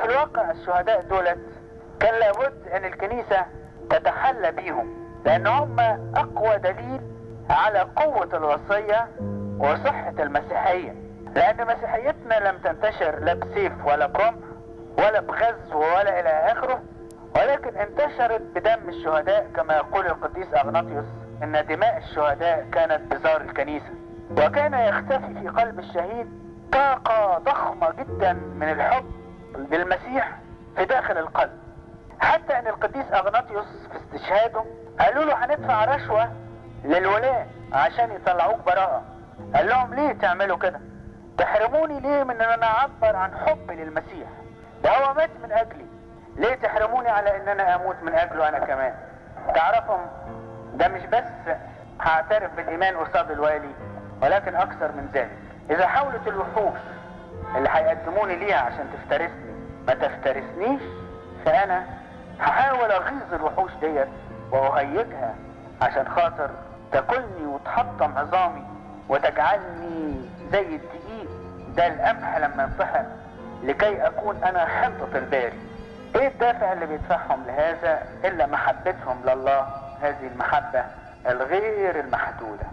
الواقع الشهداء دولت كان لابد ان الكنيسة تتحلى بيهم، لان هم اقوى دليل على قوة الوصية وصحة المسيحية. لان مسيحيتنا لم تنتشر لا بسيف ولا برمح ولا بغزو ولا الى اخره، ولكن انتشرت بدم الشهداء، كما يقول القديس اغناطيوس ان دماء الشهداء كانت بزار الكنيسة. وكان يختفي في قلب الشهيد طاقة ضخمة جدا من الحب للمسيح في داخل القلب، حتى ان القديس اغناطيوس في استشهاده قالوا له هندفع رشوة للولاة عشان يطلعوك براءة. قال لهم ليه تعملوا كده؟ تحرموني ليه من ان انا اعبر عن حبي للمسيح؟ ده هو مات من اجلي، ليه تحرموني على ان انا اموت من اجله انا كمان؟ تعرفوا ده مش بس هعترف بالايمان قصاد الوالي، ولكن اكثر من ذلك. اذا حاولت الوحوش اللي هيقدموني ليها عشان تفترسني ما تفترسنيش، فانا هحاول اغيظ الوحوش ديت واهيجها عشان خاطر تاكلني وتحطم عظامي وتجعلني زي الدقيق ده القمح لما ينطحن، لكي اكون انا حنطة الباري. ايه الدافع اللي بيدفعهم لهذا الا محبتهم لله، هذه المحبة الغير المحدودة.